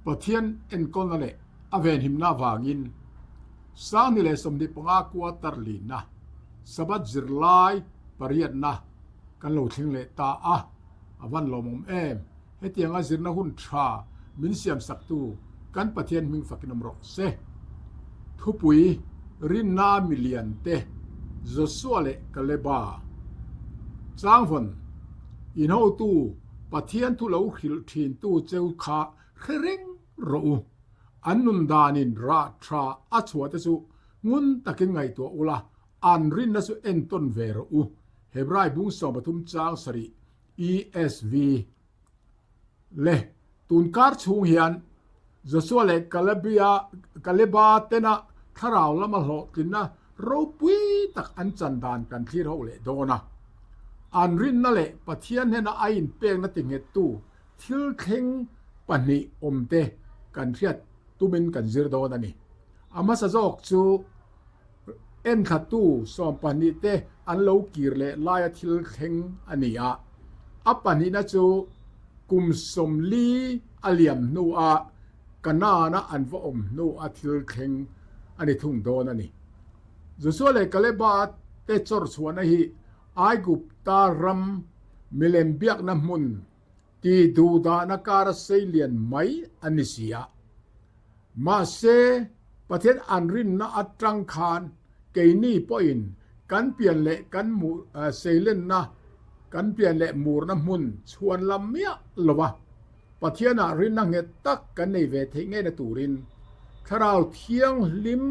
Pathian enkawlna leh a venhimna avangin Sangni leh 25 quarter linna Sabbath zirlai pariatna kan lo thleng leh ta a, a van lawmawm em? Hetianga zirna hun tha min siamsaktu kan Pathian hming fakin awm rawh se. Thupui, Rinna milian te, Joshua leh Kaleba. Changvawn, Inhotu Pathian thu lo hrilh thintu cheu kha hre reng rawh u. An nun danin rah tha a chhuah te chu ngun takin ngaihtuah ula, an rinna chu entawn ve rawh u. Hebrai bung 13 chang sarih ESV. Le tun kar chhung hian Joshua leh Kalebia Kaleba tena thlarau lama hlawhtlinna ropui tak an chan dan kan thlir ho leh dawn a. An rinna leh Pathian hnena a inpekna tinghettu thil thleng pahnih awmte kan hriat tumin kan zir dawn a ni. A hmasa zawk chu Enthlatu 12 te an lo kir leh laia thil thleng a ni a, a pahnihna chu kum 40 a liam hnua Kanaan-a an va awm hnua thil thleng a ni thung dawn a ni. Joshua leh Kaleba te chawrchhuahna hi Aigupta ram milem biakna hmun ti duhdahna kara seilian mai a ni si a. Mahse, Pathian an rinna atang khan keini pawhin kan pian leh kan seilenna, kan pian leh murna hmun chhuan lam miah lo va, Pathianah rinna nghet tak kan nei ve theih ngeina turin Thlarau Thianghlim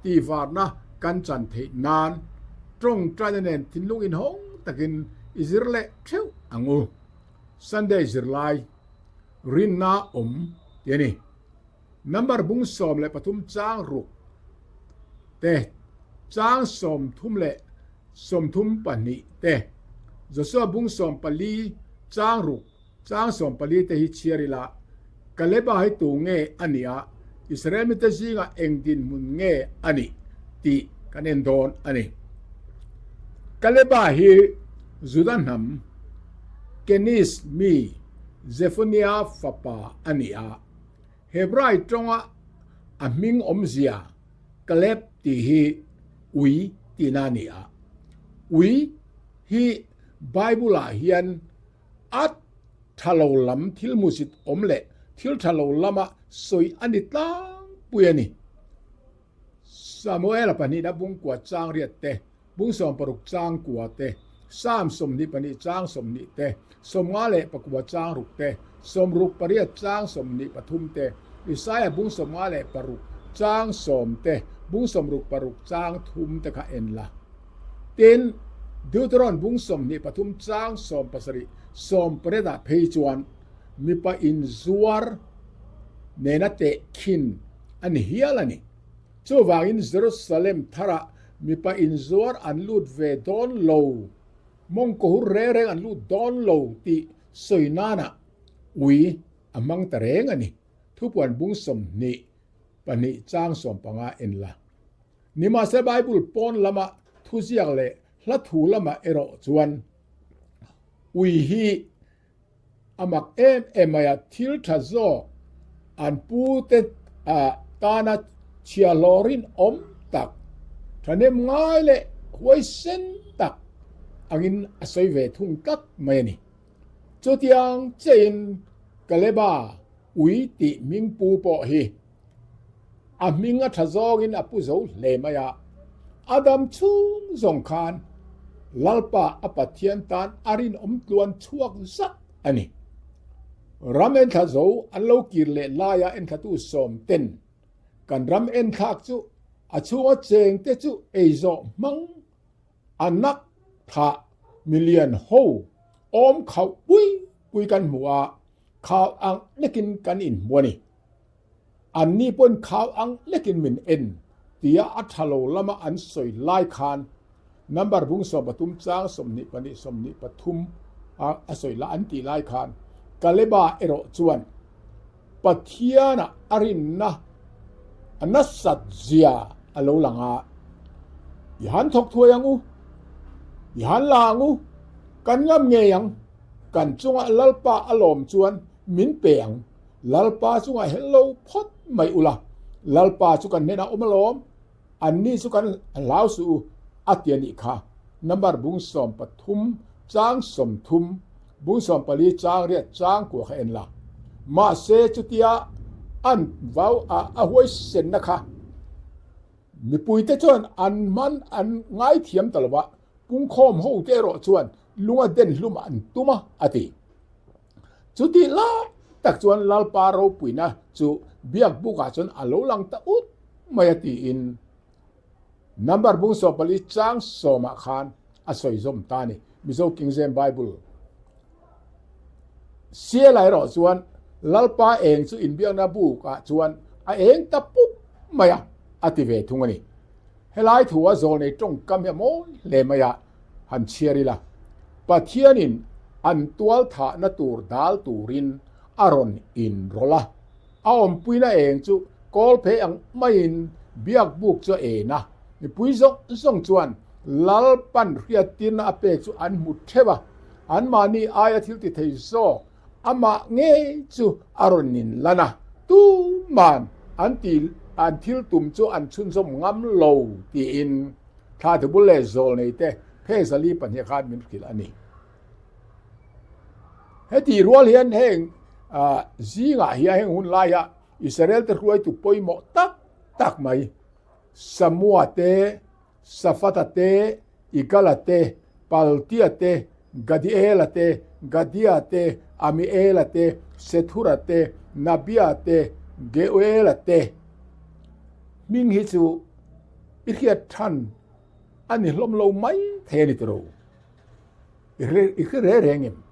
tihvarna kan chan theih nan tawngtaina nen thinlung inhawng takin i zir leh theuh ang u. Sunday zirlai rinna awm tih a ni. Number bung 13 chang ruk te, chang 34 te, Joshua bung 14 chang ruk chang 14 te hi chhiar ila, Kaleba hi tu nge a nih a, Israel mite zingah eng dinhmun nge a nih tih kan en dawn a ni. Kaleba hi Juda hnam Kenis mi Zefunia fapa a ni a, Hebrai tawnga a hming awmzia Kaleb tih hi ui tihna a ni a. Ui hi Bible-ah hian a tha lo lam thil hmusit awm leh thil tha lo lama sawi a ni tlangpui a ni. Samuela pahnihna bungkua chang riat te, bung 60 chang kua te, Psalm 22 chang 20 te, 54 chang ruk te, 68 chang 23 te, Isaia bung 56 chang 10 te, bung 66 chang thum te kha en la. Tin, Deuteron bung 23 chang 17 18 ah phei chuan mipa inzuar nena tehkhin a ni hial a ni. Chuvangin Jerusalem tharah mipa inzuar an lut ve dawn lo, mawngkaw hur reng reng an lut dawn lo tih sawi nanah ui a hmang ta reng a ni. Thupuan bung 22 chang 15 en la. Nimahse Bible pawn lama thuziak leh hla thu lamah erawh chuan ui hi a mak em em mai a, thil tha zawk an pu te tana chhiahhlawh rinawm tak, thahnem ngai leh huaisen tak angin a sawi ve thung tlat mai a ni. Chutiang chein Kaleba ui tih hming pu pawh hi a hming a tha zawngin a pu zo hle mai a, a dam chhung zawng khan Lalpa a Pathian tan a rinawm tluan chhuak zat a ni. Ram enthla zo an lo kir leh laia enthlatu sawm ten kan ram enthlak chu a chhunga chengte chu eizawh hmang a nak thah milian ho awm khauh pui pui kan hmu a, khau ang lekin kan inhmu a ni. Anni pawhin khau ang lekin min en tia a tha lo lama an sawi lai khan number bung 13 chang 22 23 a a sawi la an tih lai khan Kaleba erawh chuan Pathiana a rinna a nasat zia a lo lang a, I han thawk thuai ang u, i han la ang u, kan ngam ngei ang, kan chunga Lalpa a lawm chuan min pe ang. Lalpa chungah hel lo phawt mai ula, Lalpa chu kan hnenah awm alawm, anni chu kan hlau suh u, a ti a nih kha. Number bung 13 chang 30, bung 14 chang riat chang kua kha en la. Mahse chutia an vau a a huaisenna kha mipuite chuan an hman an ngaithiam ta lo va, pungkhawm hote erawh chuan lunga den hlum an tum a, a ti. Chutih lai tak chuan Lalpa ropuina chu biak bukah chuan a lo lang ta ut mai a tiin Number bung 14 chang sawmah khan a sawi zawm ta a ni. Mizo King James Bible Siala erawh chuan Lalpa eng chu inbiakna bukah chuan a eng ta pup mai a, a ti ve thung a ni. Helai thua zawlnei tawngkam hi a mawi hle mai a, han chhiar ila, Pathianin an tual thahna tur dal turin a rawn inrawlh a, a awmpuina eng chu kawl phei ang maiin biakbuk chu a en a, mipui zawng zawng chuan Lalpan hriattirna a pek chu an hmu theuh a, anmahni aia thil ti thei zawk amah ngei chu a rawn inlan a, tuman an ti an thil tum chu an chhunzawm ngam lo tiin thla thubul leh zawl nei te phek zali pahnih khan min hrilh a ni. Heti rual hian heng zingah hian heng hun laia Israel te hruaitu pawimawh tak tak mai Samua te Safata te, Igala te, Paltia te, Gadiela te, Gadia te, Amiela te, Sethura te, Nabia te, Geuela te. Hming hi chu i hriat than a ni hlawm lo mai thei a ni tiro. I hre re reng em?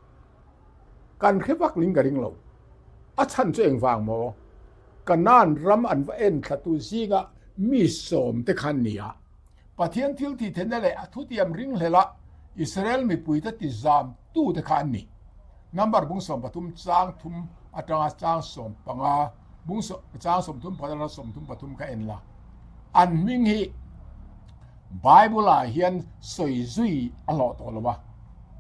Kan hre vak ling ka ring lo. A chhan chu engvang maw? Kanaan ram an va en thlatu zinga mi sawmte khan ni a. Pathian thil tihtheihna leh a thutiam ringhlel a Israel mipuite tizam tute kha an ni. Number bung 13 chang thum atanga chang 15 bung chang 34 atanga 33 kha en la. An hming hi Bible ah hian sawi zui a hlawh tawh lo a,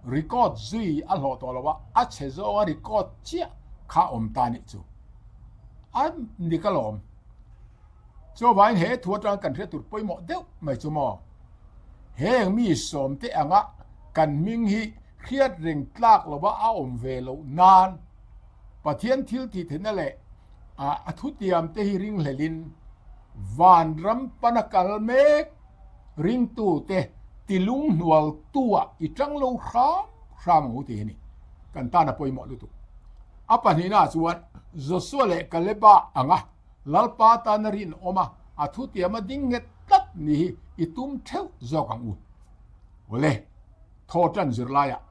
record zui a hlawh tawh lo a, a chhe zawnga record chiah kha awm ta nih chu. A ni ka lawm. Chuvangin he thu atang kan hriat tur pawimawh deuh mai chu maw? Heng mi sawmte anga kan hming hi hriat reng tlak lova a awm ve loh nan Pathian thil tih theihna leh a thutiam te hi ringhlelin vanram pana kal mek ringtute tilunghnualtu-ah i tang lo hram hram ang u tih hi a ni. Kan tan a pawimawh lutuk. A pahnihnaah chuan Joshua leh Kaleba anga Lalpa tana rinawm a, a thutiam a ding nghet tlat ni hi i tum theuh zawk ang u. Awle, thaw tan zirlaiah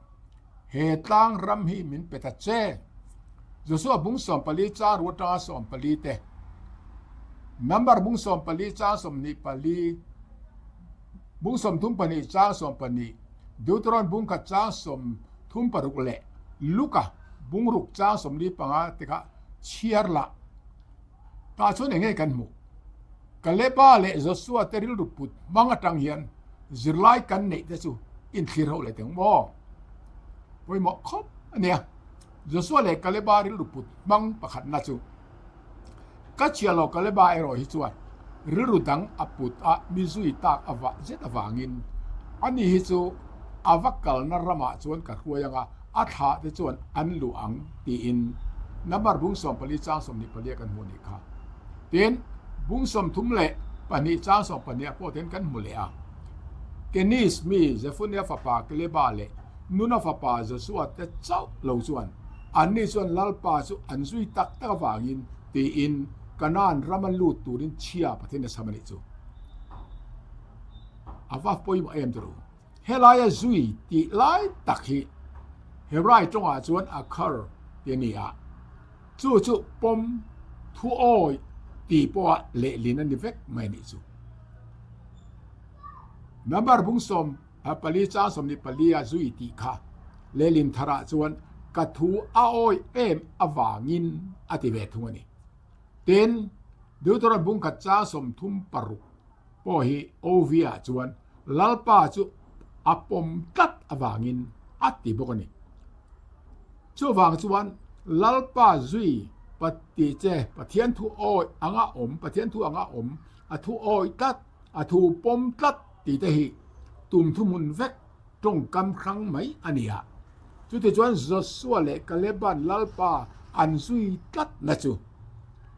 he tlang ram hi min pe ta che. Joshua bung 14 chang ru atanga 14 te, Number bung 14 chang 24, bung 32 chang 12, Deuteron bung khat chang 36 leh Luka bung ruk chang 45 te kha chhiar lah. Tah chuan eng nge kan hmuh? Kaleba leh Joshua te rilru put hmang atang hian zirlai kan neih te chu inthlir ho leh teng maw? Pawimawh khawp a nia. Joshua leh Kaleba rilru put hmang pakhatna chu ka chhia lo Kaleba erawh hi chuan rilru dang a put a mi zui tak a vah zet avangin ani hi chu a va kalna ramah chuan ka hruai anga a thlah te chuan an luh ang tiin number bung 14 chang 24 kan hmu nih kha. Tin, bung 32 chang 12 pawh ten kan hmu leh a. Kenis mi Zefunea fapa Kaleba leh Nuna fapa Joshua te chauh lo chuan anni chuan Lalpa chu an zui tak tak avangin tiin Kanaan rama lut turin chhia Pathian a chham a nih chu. A va pawimawh em turu. Helaia zui tih lai tak hi Hebrai tawngah chuan akhar ti a ni a, chu chu pawm thu awi tih pawha lehlin a ni vek mai a nih chu. Number bung 14 chang 24 a zui tih kha lehlin tharah chuan ka thu a awi em avangin a ti ve thung a ni. Tin, Deuteron bung khat chang 36 pawh hi OV-ah chuan Lalpa chu a pawm tlat avangin a ti bawk a ni. Chuvang chuan Lalpa zui Tih che, Pathian thu awi anga awm, Pathian thu anga awm, a thu awi tlat, a thu pawm tlat tih te hi tum thuhmun vek tawngkam hrang mai a ni a. Chutichuan Joshua leh Kaleban Lalpa an zui tlatna chu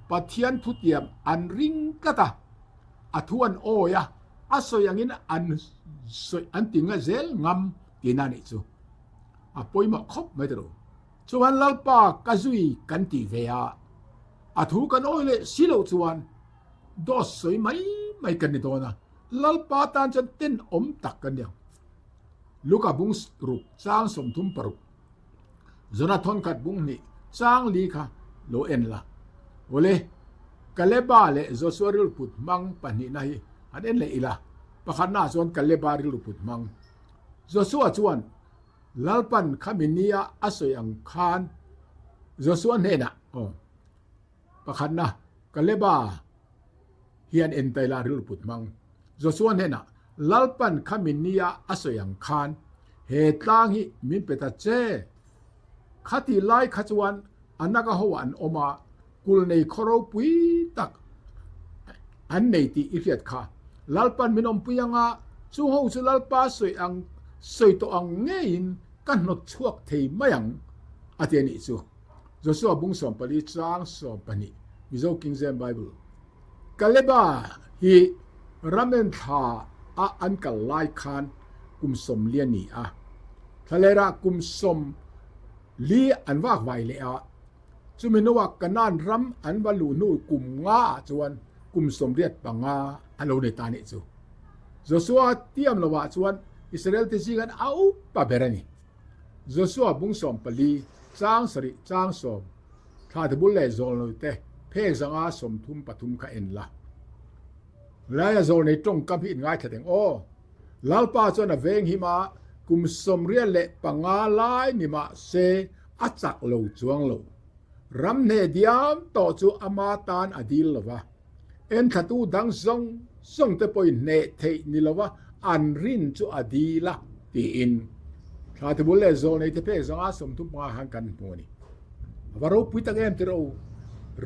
Pathian thutiam an ring tlat a, a thu an awi a, a sawi angin an sawi an ti nga zel ngam tihna a nih chu. A pawimawh khawp mai tawh. Chuan Lalpa ka zui kan tih ve a, a thu kan awi leh si loh chuan dawt sawi mai mai kan ni dawn a, Lalpa tan chuan tenawm tak kan ni ang. Luka bung ruk chang 36, Jona thawnkhat bung hnih chang li kha lo en la. Awle, Kaleba leh Joshua rilru put hmang pahnihna hi han en leh ila, pakhatnaah chuan Kaleba rilru put hmang. Joshua chuan Lalpan khami nia a sawi ang khan Joshua hnenah, Aw, pakhatna, Kaleba hian entaila rilru put hmang. Joshua hnenah, Lalpan khami nia a sawi ang khan he tlang hi min pe ta che. Khati lai kha chuan a naka ho an awm a, kul nei khaw ropui tak an nei tih i hriat kha. Lalpan min awmpui anga chu ho chu Lalpa sawi ang sawi tawh ang ngeiin ka hnawt chhuak thei mai ang, a ti a nih chu. Joshua bung 14 chang 12, Mizo King James Bible. Kaleba hi ramen thla a an kal lai khan kum 40 a ni a, thlalera kum 40 an vak vai leh a, chumi hnuah Kanaan ram an va luh hnu kum nga ah chuan kum 85 a lo nei ta a nih chu. Joshua tiam lovah chuan Israel te zingan a upa ber a ni. Joshua bung 14 chang 7 chang 10 thla tibul leh zawlnawi te phek zanga 33 kha en la. Laia zawlnei tawngkam hi inngaithla teng aw. Lalpa chuan a veng him a, kum 85 lai ni mah se a chak lo chuang lo. Ram hneh diam tawh chu ama tan a dil lo va. Enthlatu dang zawng zawng te pawhin hneh theih ni lo va an rin chu a dil a, tiin thla tibul leh zawlnei te phek zanga 35 khan kan hmu a ni. A va ropui tak em tirh aw.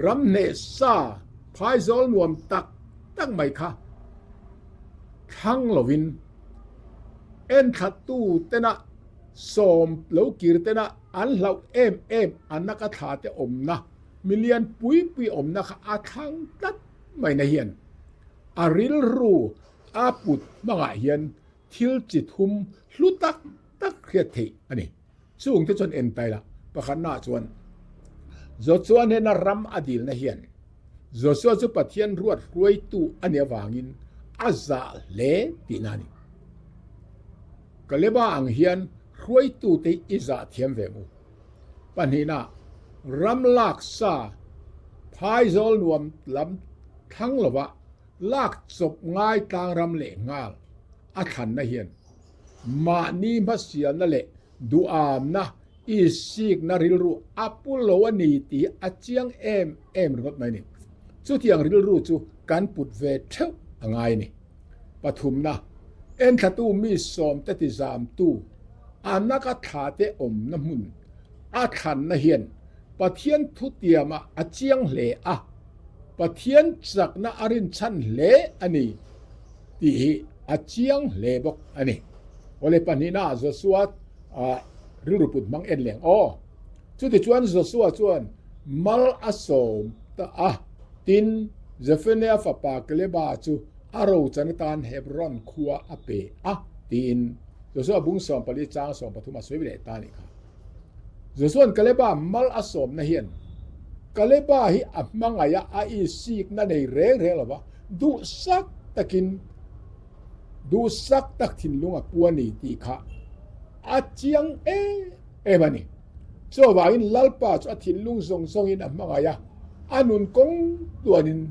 Ram hneh sa phaizawl nuam tak tak mai kha thlang lovin enthlatu tena sawm lo kir tena an hlauh em em anaka thla te awmna milian pui pui awmna kha a thlang tlat mai na hian a rilru a put hmangah hian thil chi thum hlu tak tak hriat theih a ni. Chung te chuan en taila pakhatnaah chuan Joshua hnena ram a dilna hian Joshua chu Pathian ruat hruaitu a nih avangin a zah hle tihna a ni. Kaleba ang hian hruaitute hi i zah thiam ve mu. Pahnihna, ram lak sa phaizawl nuam lam thlang lova lak chawp ngai tlang ram leh nghal a thlanna hian mahni hmasialna leh duhamna isikna rilru a pu lo a ni tih a chiang em em ringawt mai a ni. Chutiang rilru chu kan put ve theuh a ngai a ni. Pathumna, enthlatu mi sawmte tizamtu a naka thlate awmna hmun a thlanna hian Pathian thutiamah a chiang hle a, Pathian chakna a rinchhan hle a ni tih hi a chiang hle bawk a ni. Awle pahnihna ah Joshua rilru put hmang en leng aw. Chutichuan Joshua chuan mal a sawm ta a, tin Zephaniah fapa Kaleba chu a rochan atan Hebron khua a pe a tiin Joshua bung 14 chang 13 a sawi leh ta a nih kha. Josua'n Kaleba mal a sawmna hian Kaleba hi a hmangaih a, a isikna nei reng reng lo va, duhsak takin duhsak tak thinlung a pu a ni tih kha a chiang em em a ni. Chuvangin Lalpa chu a thinlung zawng zawngin a hmangaih a, a nun kawng tuanin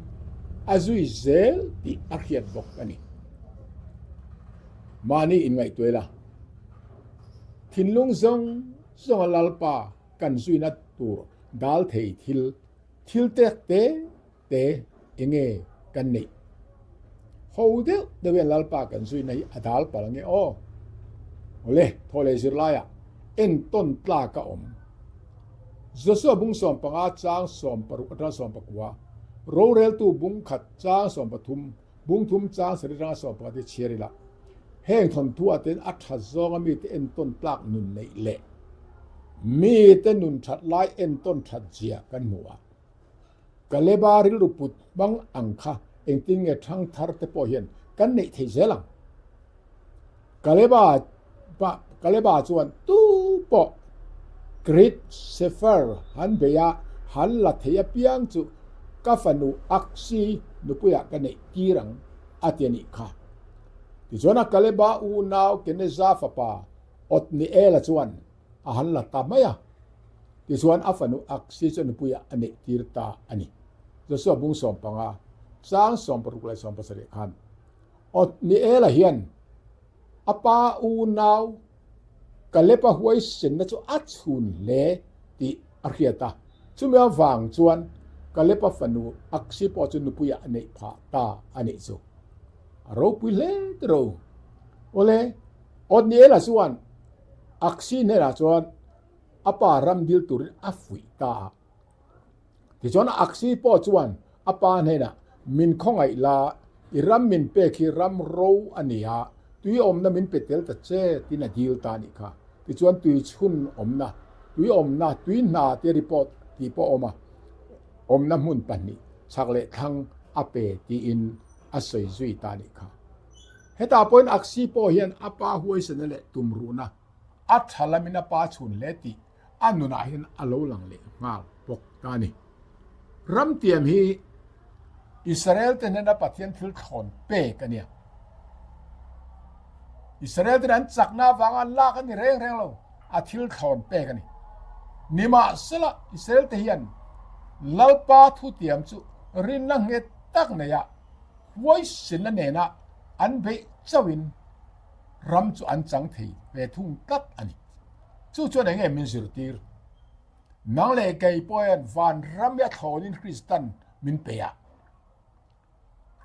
a zui zel tih a hriat bawk a ni. Mahni inngaihtuah ila. Thinlung zawng zawnga Lalpa kan zuina tur dal thei thil, thil tek te te enge kan neih? Ho deuh deuh hian Lalpa kan zuina hi a dal palh ange aw. Awle, thaw leh zirlaiah entawn tlak a awm. Joshua bung 15 chang 16 atanga 19, Roreltu bung khat chang 13, bung thum chang sarih atanga 14 te chhiar ila. Heng thawnthu ah ten a tha zawnga mite entawn tlak nun neih leh mite nun that lai entawn that zia kan hmu a. Kaleba rilru put hmang ang kha engtin nge thangthar te pawh hian kan neih theih zel ang? Kaleba Kaleba chuan tu pawh Krit Sefer han bei a, han la thei apiang chu ka fanu Aksi nupuiah ka neih tir ang a ti a nih kha. Tichuan a Kaleba unau Keneza fapa Otniela chuan a han la ta mai a, tichuan a fanu Aksi chu nupuiah a neih tir ta a ni. Joshua bung 15, chang 16 leh 17 khan Otniela hian a pa unau Kaleba huaisenna chu a chhun hle tih a hriat a, chumi avang chuan Kaleba fanu Aksi pawh chu nupuiah a neih phah ta a nih chu. A ropui hle tiro. Awle, Otniela chuan Aksi hnenah chuan a pa ram dil turin a fuih ta a. Tichuan Aksi pawh chuan a pa hnenah, Min khawngaih la, i ram min pek hi ram ro a ni a, tui awmna min pe tel ta che, tiin a dil ta a nih kha. Tichuan tui chhun awmna, tui awmna, tui hna te report tih pawh a awm a, awmna hmun pahnih, chhak leh thlang a pe tiin a sawi zui ta a nih kha. Hetah pawhin Aksi pawh hian a pa huaisena leh tumruhna a tha lamin a pa chhun hle tih a nunah hian a lo lang leh nghal bawk ta a ni. Ramtiam hi Israel te hnena Pathian thil thlawn pek a nia. Israel ten an chakna avanga an lak a ni reng reng lo, a thil thlawn pek a ni. Nimahsela Israel te hian Lalpa thutiam chu rinna nghet tak neia huaisenna nena an beih chauhin ram chu an chang thei ve thung tlat a ni. Chu chuan eng nge min zirtir? Nang leh kei pawh hian van ram hi a thlawnin Kristan min pe a.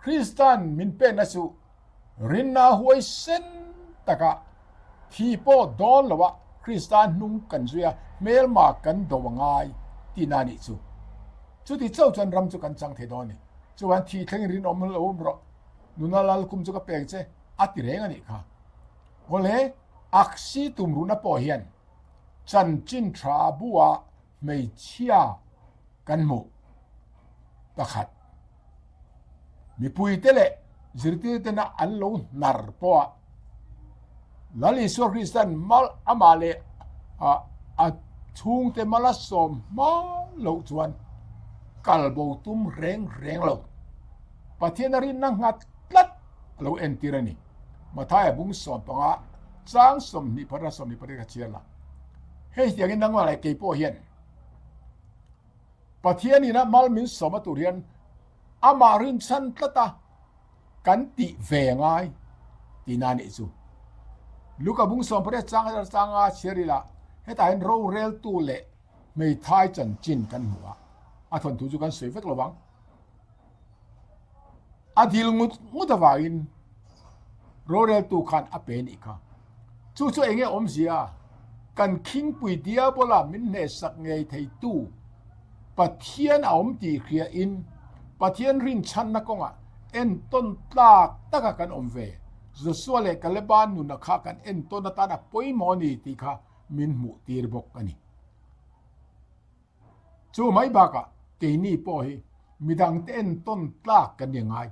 Kristan min pekna chu rinna huaisen taka thi pawh dawn loa Krista hnung kan zui a, hmelma kan do a ngai tihna a nih chu. Chuti chauh chuan ram chu kan chang thei dawn a ni. Chuan thi thlengin rinawm lo awm rawh, nuna lal kum chu ka pek che a ti reng a nih kha. Awle, Aksi tumruhna pawh hian chanchin tha bua hmeichhia kan hmuh pakhat. Mipuite leh zirtirtena an lo hnar pawha Lal Isua Kristan mal amah leh a chhungte mal a sawm hma loh chuan kalbo tum reng reng lo. Pathian a rinna nghat tlat a lo entir a ni. Mathaia bung 15 chang 20 pahra 28 ka chhiar la. Hei tiangin nangmah leh kei pawh hian Pathian ina mal min sawm a tur hian amah rinchhan tlat a kan tih ve ngai tihna a nih chu. Luka bung 18 chang changa chhiar ila hetah hian roreltu leh hmeithai chanchin kan hmu a, a thawnthu chu kan sawi vek lo vang. A dil ngut ngut avangin roreltu khan a pe nih kha. Chu chu enge awmzia? Kan khingpui Diabola min hnehsak ngei theitu Pathian a awm tih hriain Pathian rinchhanna kawngah entawn tlak taka kan awm ve. Joshua leh Kaleba nuna kha kan entawn atan a pawimawh a ni tih kha min hmuhtir bawk a ni. Chu mai bakah keini pawh hi midangte entawn tlak kan ni ngai.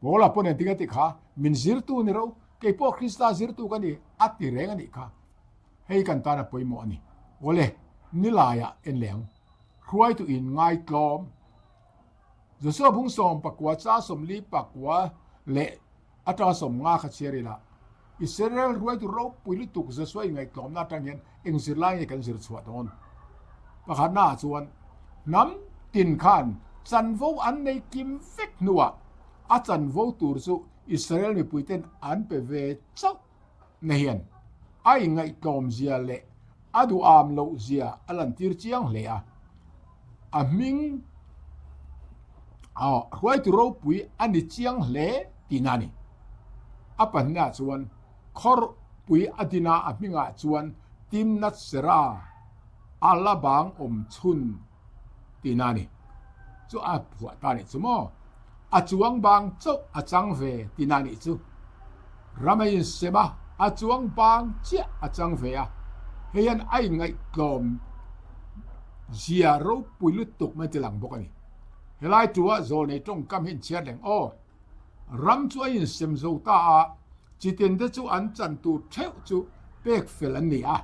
Paula pawh nen tinge ti kha min zirtu ni ro, kei pawh Krista zirtu ka ni a ti reng a nih kha. Hei kan tan a pawimawh a ni. Awle, nilaiah en leh ang. Hruaitu in ngaitlawm. Joshua bung 19 cha 44 leh Atanga 50 kha chhiar ila, Israel hruaitu ropui lutuk Joshua inngaihtlawmna atang hian eng zirlai nge kan zir chhuah dawn? Pakhatna ah chuan hnam tin khan chanvo an nei kim vek hnuah a chanvo tur chu Israel mipuiten an pe ve chauh na hian a inngaihtlawm zia leh a duham loh zia a lantir chiang hle a. A hming hruaitu ropui a ni chiang hle tihna a ni. A pahnihah chuan khawrpui a dina a hmingah chuan Timnath-Serah. A la bang awm chhun tihna a ni. Chu a phuah ta nih chu maw? A chuang bang chauh a chang ve tihna nih chu. Ram a insem a, a chuang bang chiah a chang ve a. Hei hian a inngaihtlawm zia ropui lutuk mai tilang bawk a ni. Helai tua zawlnei tawngkam hi inchhiar reng aw. Ram chu a insem zo ta a, chitinte chu an chan tur theuh chu pek fel an ni a.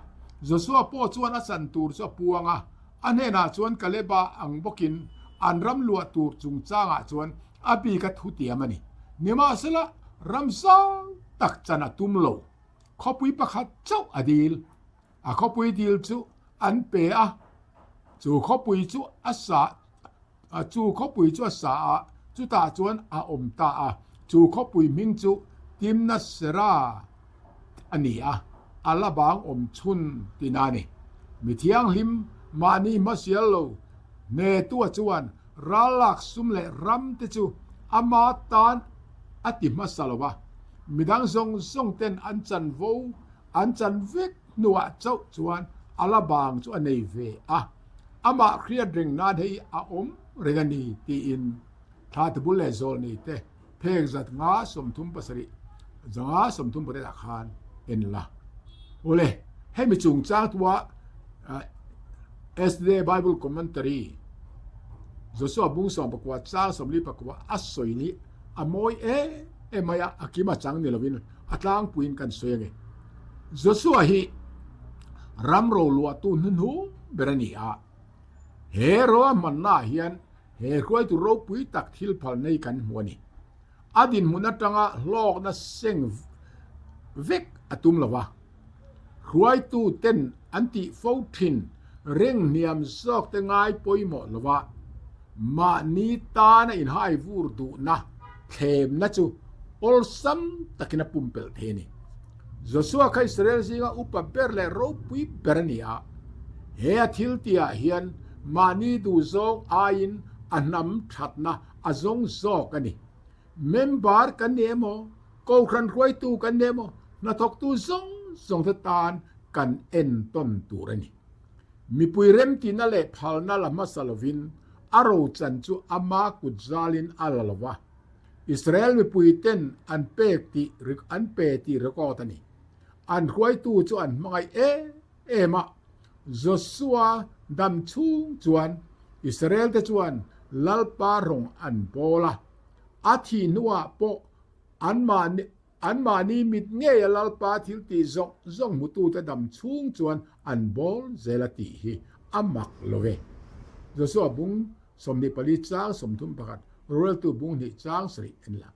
Joshua pawh chuan a chan tur chu a puang a, a hnenah chuan Kaleba ang bawkin an ram luah tur chungchangah chuan a bik a thutiam a ni. Nimahsela, ram zau tak chan a tum lo. Khawpui pakhat chauh a dil. A khawpui dil chu an pe a, chu khawpui chu a sa chu khawpui chu a sa a, chutah chuan a awm ta a. Chu khawpui hming chu Timnath-serah a ni a, a la bang awm chhun tina a ni. Mi thianghlim mahni hmasial lo hnetua chuan ral lak sum leh ram te chu ama tan a ti hmasa lo va, midang zawng zawng ten an chanvo An chan vek hnuah chauh chuan a la bang chu a nei ve a, amah hriat reng nan hei a awm reng a ni tiin thla tibul leh zawlnei te phek 537 538 ah khan en la. Awle, hemi chungchang tua SDA Bible Commentary Joshua bung 19 chang 44 a sawi ni a mawi em em mai a, a kim a chang ni lovin a tlangpuiin kan sawi ange. Joshua hi ram roluahtu hnuhnung ber a ni a, he ro a hmannaah hian he hruaitu ropui tak thil phal nei kan hmu a ni. A dinhmun atanga hlawkna seng vek a tum lo va, hruaitu ten an tih fo thin reng hniam zawk te ngai pawimawh lo va, mahni tana inhai vur duhna thlemna chu awlsam takin a pumpelh thei a ni. Joshua kha Israel zinga upa ber leh ropui ber a ni a, he a thil tihah hian mahni duhzawng aiin a hnam thatna a zawng zawk a ni. Member kan ni emaw, kohhran hruaitu kan ni emaw, hnathawktu zawng zawng te tan kan entawn tur a ni. Mipui remtina leh phalna la hmasa lovin a rochan chu ama kut zalin a la lo va, Israel mipuiten an pek tih an pe tih record a ni. An hruaitu chu an hmangaih em em a, Joshua dam chhung chuan Israel te chuan Lalpa rawng an bawl a, a thih hnuah pawh anmahni Anmahni mit ngeia Lalpa thil tih zawng zawng hmutute dam chhung chuan an bawl zel a tih hi a mak lo ve. Joshua bung 24 chang 31, Roreltu bung hnih chang sarih en la.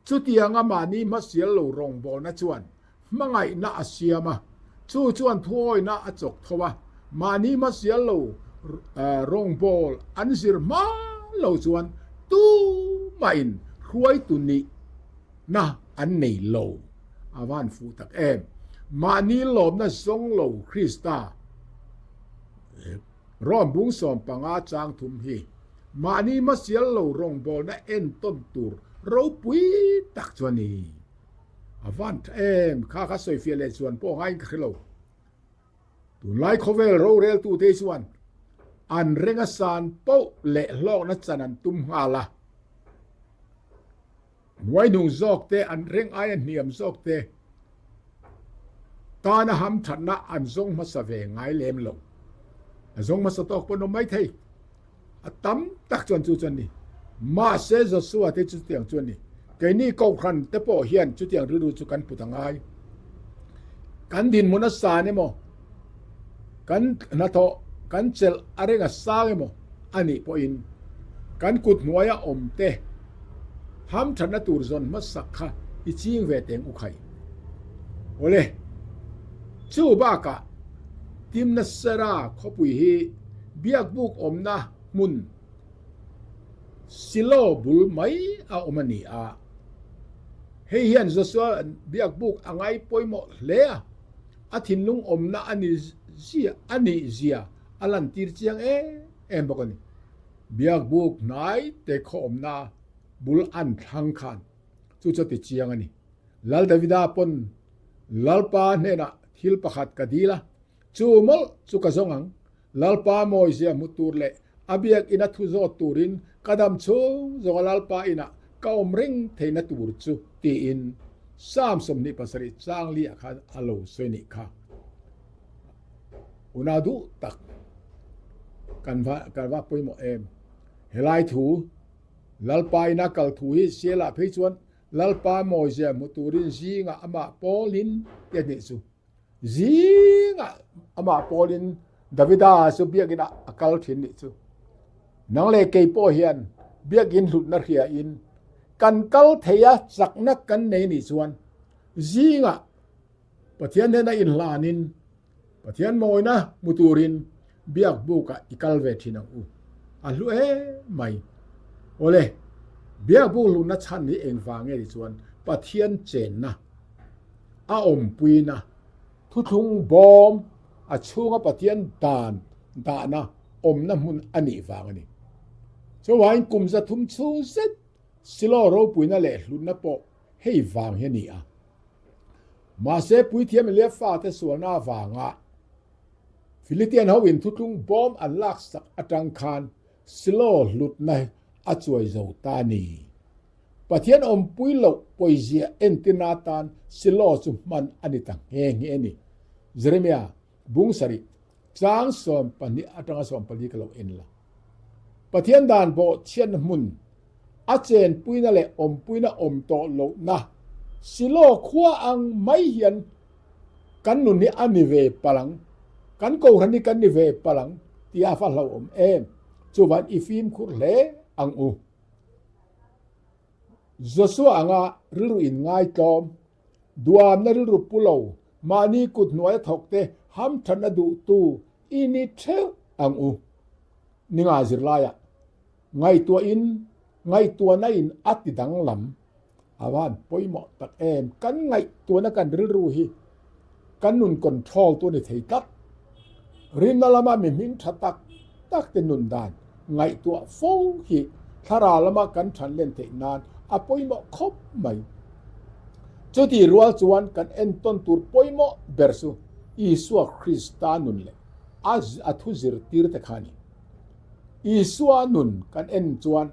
Chutianga mahni hmasial lo rawngbawlna chuan hmangaihna a siam a, chu chuan thuawina a chawk tho a, mahni hmasial lo rawngbâwl an zir hma lo chuan tumahin hruaitu nih Na an nei lo. A van fuh tak em. Mahni lawmna zawng lo Krista rawn bung 15 chang thum hi mahni hmasial lo rawngbawlna entawn tur ropui tak chu a ni. A van tha em. Kha kha sawifiah leh chuan pawh ngaiin ka hre lo. Tunlai khawvel roreltute chuan an renga san poh leh hlawkna chan an tum nghal a. Hnuaihnung zawk te, an reng aia hniam zawk te tana hamthatna an zawng hmasa ve ngai lem lo. A zawng hmasa tawk pawh an awm mai thei. A tam tak chuan chu chu an ni. Mahse Joshua te chutiang chu an ni. Keini Kohhran te pawh hian chutiang rilru chu kan put a ngai. Kan dinhmun a san emaw, kan hnathawh kan chelh a reng a sang emaw a nih pawhin kan kut hnuaia awm te hamthatna tur zawn hmasak kha i ching ve teng u khai. Awle, chu bakah Timnath-Sera khawpui hi biakbuk awmna hmun Silo bul mai a awm a ni a. Hei hian Joshua biakbuk a ngai pawimawh hle a, a thinlung awmna a ni zia a nih zia a lantir chiang em em bawk a ni. Biakbuk hnai te khaw awmna bul an thlang khan chu chu a ti chiang a ni. Lal Davida pawn Lalpa hnenah thil pakhat ka dil a, chu mawlh chu ka zawng ang. Lalpa mawizia hmu tur leh a biakina thu zawt turin ka dam chhung zawnga Lalpa inah ka awm reng theihna tur chu tiin Psalm 27 chang liah khan a lo sawi nih kha. Una duh tak kan va kan va pawimawh em. Helai thu Lalpa ina kal thu hi Sialah phei chuan Lalpa mawizia hmu turin zingah amah pawlin ti a nih chu. Zingah amah pawlin Davida chu biakinn ah a kal thin nih chu. Nang leh kei pawh hian biakinn hlutna hriain kan kal thei a, chakna kan nei nih chuan zingah Pathian hnena inhlanin Pathian mawina hmu turin biak bukah i kal ve thin ang u. A hlu em mai. Awle, biak buk hlutna chhan hi engvang nge ti chuan Pathian chenna, a awmpuina, thuthlung bawm, a chhunga Pathian dan dahna awmna hmun a nih vang a ni. Chuvangin kum 300 chhung zet Silo ropuina leh hlutna pawh hei vang hi a ni a. Mahse puithiam Elia fate sualna avanga Philitian ho in thuthlung bawm an laksak atang khan Silo hlutna hi a chuai zo ta a ni. Pathian awmpui loh pawizia entirna atan Silo chu hman a ni ta nghe nghe a ni. Jeremia bung sarih chang 12 atanga 14 ka lo en la. Pathian dan bawh chhiatna hmun a chenpuina leh awmpuina awm tawh lohna Silo khua ang mai hian kan nun hi a ni ve palh ang, kan kohhran hi kan ni ve palh ang tih a va hlauhawm em? Chuvan i fimkhur hle ang u. Joshua anga rilru in ngaitlawm, duamna rilru pu lo, mahni kut hnuaia thawkte hamthatna duhtu i ni theuh ang u. Ninga zirlaiah ngaihtuahin ngaihtuahna in a ti danglam a van pawimawh tak em. Kan ngaihtuahna kan rilru hi kan nun control tu a ni thei tlat. Rinna lama mi hming tha tak tak te nun dan ngaihtuah fo hi thlarau lama kan than len theih nan a pawimawh khawp mai. Chutih rual chuan kan entawn tur pawimawh ber chu Isua Krista nun leh a thu zirtir te kha a ni. Isua nun kan en chuan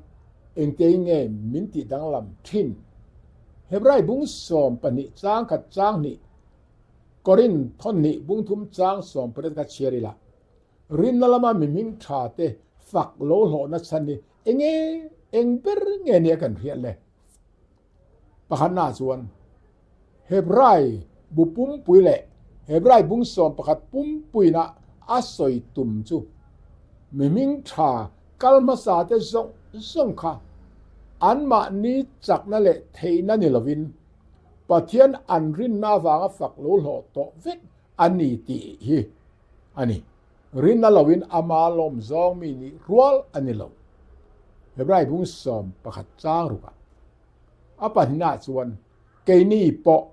engtiang nge min tih danglam thin? Hebrai bung 12 chang khat chang hnih, Korin thawn hnih bung thum chang 18 kha chhiar ila, rinna lama mi hming tha te fak lo hlawhna chhan hi enge eng ber nge nia kan hriat le? Pakhatnaah chuan Hebrai bu pumpui leh Hebrai bung 11 pumpuina a sawi tum chu mi hming tha kal hmasa te zawng zawng kha anmahni chakna leh theihna ni lovin Pathian an rinna avanga fak lo hlawh tawh vek a ni tih hi a ni. Rinna loin ama lawm zawng mi nih rual a ni lo. Hebrai bung 11 chang rukah a pahnihnaah chuan keini pawh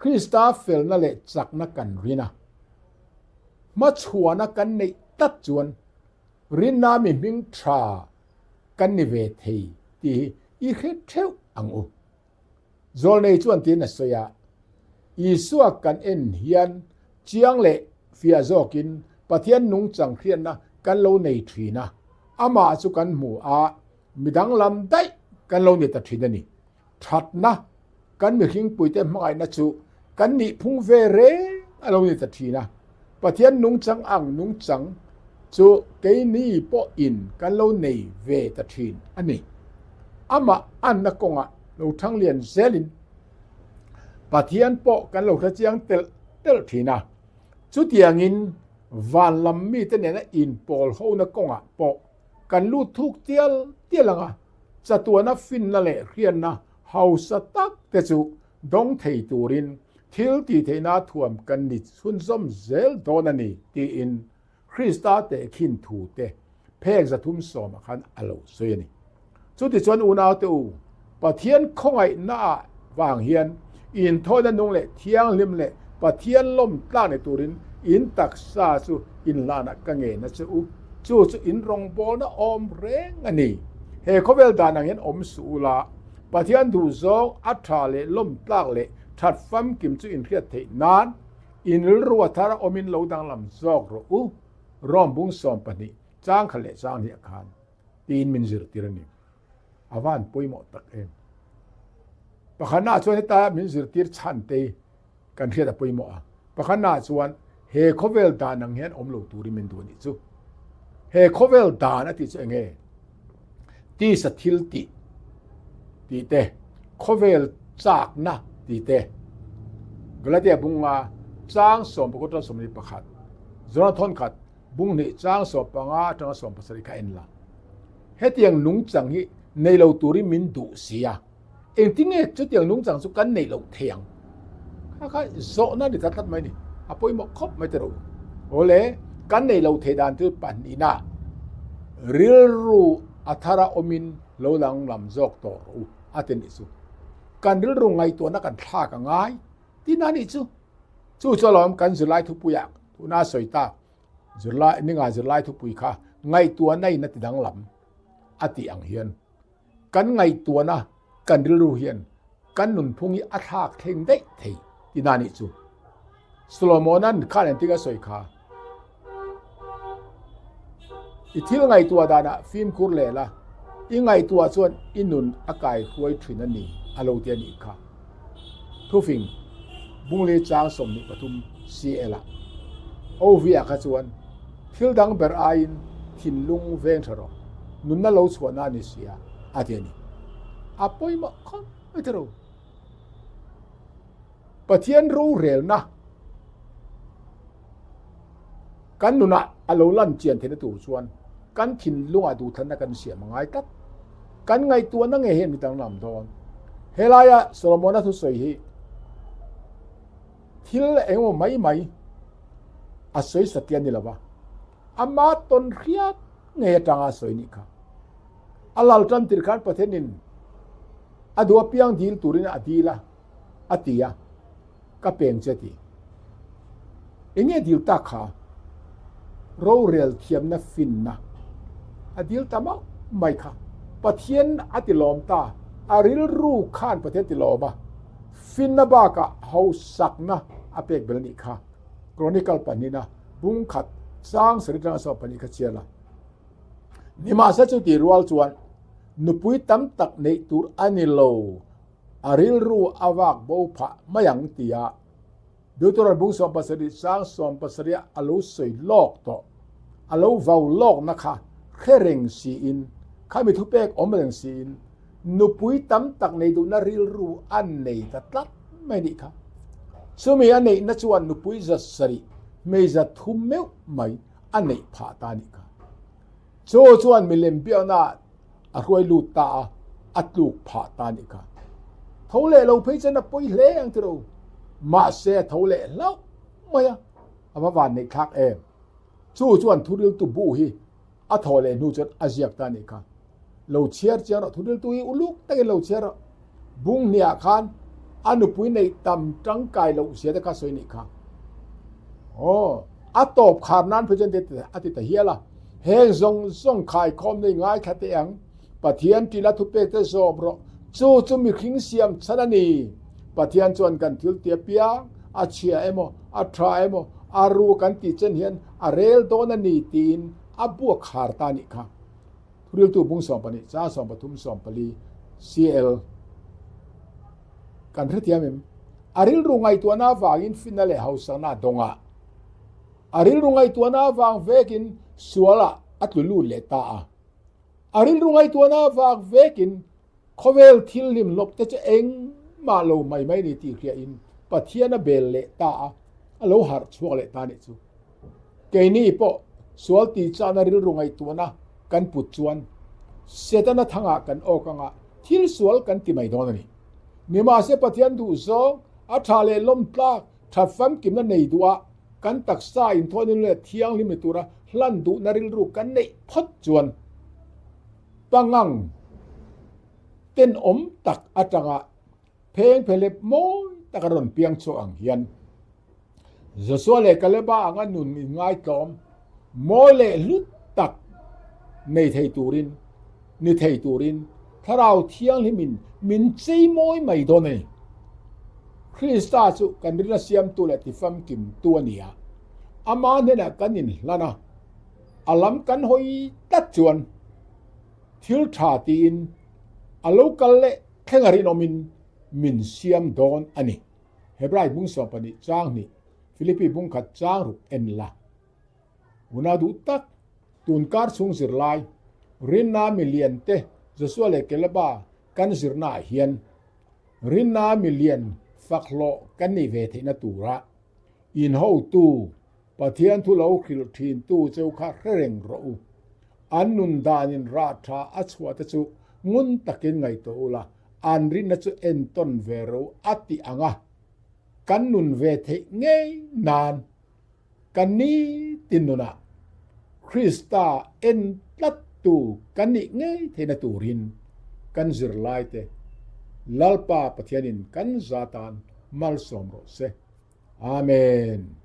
Krista felna leh chakna kan rin a, hmachhuana kan neih tlat chuan rinna mi hming tha kan ni ve thei tih hi i hre theuh ang u. Zawlnei chuan tiin a sawi a, Isua kan en hian chiang leh fiah zawkin Pathian nungchang hriatna kan lo nei thin a, amah chu kan hmu a, midang lam daih kan lo ni ta thin a ni. Thatna, kan mihringpuite hmangaihna chu kan nihphung ve reng a lo ni ta thin a, Pathian nungchang ang nungchang chu keini pawhin kan lo nei ve ta thin a ni. Amah anna kawngah lo thanglian zelin Pathian pawh kan lo hrechiang telh telh thin a. Chutiangin van lam mite nena inpawl hona kawngah pawh kan lut thuk tial tial ang a, chatuana finna leh hriatna hausa tak te chu dawng thei turin thil tih theihna thuam kan ni chhunzawm zel dawn a ni tiin Krista tehkhin thu te phek 310 ah khan a lo sawi a ni. Chutichuan unaute u, Pathian khawngaihna ah vang hian inthawina nung leh thianghlim leh Pathian lawm tlak ni turin in taksa chu inhlanah ka ngen a che u, chu chu in rawngbawlna awm reng a ni. He khawvel dan ang hian awm suh ula, Pathian duhzawng a tha leh lawm tlak leh that famkim chu inhriat theih nan in rilru a thar awmin lo danglam zawk rawh u. Rom bung 12 chang khat leh chang hnih ah khan tiin min zirtir a ni. A van pawimawh tak em. Pakhatnaah chuan heta min zirtir chhan te kan hriat a pawimawh a. Pakhatnaah chuan he khawvel dan ang hian awm lo turin min duh a nih chu. He khawvel dan a tih chu eng nge? Tisa thil tih tih te, khawvel chakna tih te, Galatia bunga chang 11 atanga 21, Jonah thawnkhat bung hnih chang 15 atanga 17 kha en la. Hetiang nungchang hi nei lo turin min duh si a, engtin nge chutiang nungchang chu kan neih loh thei ang? Kha kha zawhna ni tlat tlat mai a ni, a pawimawh khawp mai tiraw. Awle, kan neih loh theih dan chu pahnihna rilru a thara awmin lo danglam zawk tawh rawh u a ti nih chu. Kan rilru ngaihtuahna kan thlak a ngai tihna nih chu. Chu chu alawm kan zirlai thupuiah tuna sawi tak Zirlai ninga zirlai thupui kha ngaihtuahna in a ti danglam a tih ang hian kan ngaihtuahna kan rilru hian kan nunphung hi a thlak thleng daih thei tina nih chu. Solomona'n khan engtin a sawi kha, I thil ngaihtuah danah fimkhur leh la, i ngaihtuah chuan i nun a kai hruai thin a ni a lo ti a nih kha. Thufing, Bungli chang 23 CL ah OV ah kha chuan thil dang ber aiin thinlung veng tha rawh, nunna lo chhuahna a ni si a, a ti a ni. A pawimawh khawp mai tiraw. Pathian rorelna kan nunah a lo lan chian theihna tur chuan kan thinlungah duhthlanna kan siam a ngai tlat. Kan ngaihtuahna nge hian mi danglam dawn? Helaia Solomona thusawi hi thil engemaw mai mai a sawi satliah a ni lo va, ama tawn hriat ngei atanga a sawi nih kha. A lal tan tir khan Pathianin a duh apiang dil turin a dil a, a ti a. Ka peng che ti. Enge dil tak kha? Rorel thiamna finna a dil ta mauh mai kha. Pathian a ti lawm ta, a rilru khan Pathian ti lawm a, finna bakah hausakna a pek bel nih kha. Chronicle pahnihna bung khat chang sarih atanga 12 kha chhiar la. Nimahse chuti rual chuan nupui tam tak neih tur a ni lo. A rilru a vak bo phah mai ang tia Deuteron bung 17 sang 70 a lo sawi lawk tawh, a lo vau lawkna kha hre reng siin, khami thupek awm reng siin nupui tam tak nei duhna rilru a nei ta tlat mai nih kha. Chumi a neihna chuan nupui 700, hmei 300 meuh mai a neih phah ta nih kha. Chu chuan milem biakna a hruai lut ta a, a tluk phah ta nih kha. Tho leh lo phei chuan a pawi hle ang tiraw. Mahse a tho leh hlauh mai a, a va van neih thlak em. Chu chuan thuriltu bu hi a thawh leh hnu chuan a ziak ta nih kha. Lo chhiar chiang rawh, thuriltu hi uluk takin lo chhiar rawh. Bung hniah khan a nupui neih tam tangkai loh zia te kha sawi nih kha. Aw, a tawp khar nan phei chuan a ti ta hial a. Heng zawng zawng khaikhawm nei ngaithla teh ang, Pathian tila thupek te zawm rawh, chu chu mihring siam chhan a ni. Pathian chuan kan thil tia piang, a chhia emaw, a tha emaw, a ru kan tih chen hian a rel dawn a ni tiin a buak khar ta nih kha. Thuriltu bung 12 cha 13 14 CL Kan hrethiam em? A rilru ngaihtuahna avangin finna leh hausakna a dawng a. A rilru ngaihtuahna avang vekin sualah a tlu lut leh ta a. A rilru ngaihtuahna avang vekin Khawvel thil hlim hlawp te chu engmah lo mai mai ni tih hriahin Pathian a bel leh ta a, a lo harh chhuak leh ta nih chu. Keini pawh sual tih chahna rilru ngaihtuahna kan put chuan Setana thangah kan awk anga thil sual kan ti mai dawn a ni. Nimahse Pathian duh zawng, a tha leh lawm tlak, that famkimna nei duha kan taksa inthawnna leh thianghlim ni tura hlan duhna rilru kan neih phawt chuan Pangang tenawm tak atanga pheng phelep mawi taka rawn piang chhuak ang hian Joshua leh Kaleba anga nun inngaitlawm mawi leh hlu tak nei thei turin ni thei turin Thlarau Thianghlimin min chei mawi mai dawn a ni. Krista chu kan rinna siamtu leh tifamkimtu a ni a, ama hnenah kan inhlan a. A lam kan hawi tlat chuan thil tha tiin a lo kal leh thleng a rinawmin min siam dawn a ni. Hebrai bung 12 chang hnih, Philippi bung khat chang ruk en la. Una duh tak, tun kar chhung zirlai, Rinna milian te Joshua leh Caleba kan zirnaah hian Rinna milian fak hlawh kan nih ve theihna tura inhotu Pathian thu lo hrilh thintu cheu kha hre reng rawh u. An nun danin rah tha a chhuah te chu ngun takin ngaihtuah ula, an rinna chu entawn ve rawh u a tih ang a, kan nun ve theih ngei nan kan nitin nunah Krista en tlattu kan nih ngei theihna turin kan zirlaite Lalpa Pathianin kan za tan malsawm rawh se. Amen.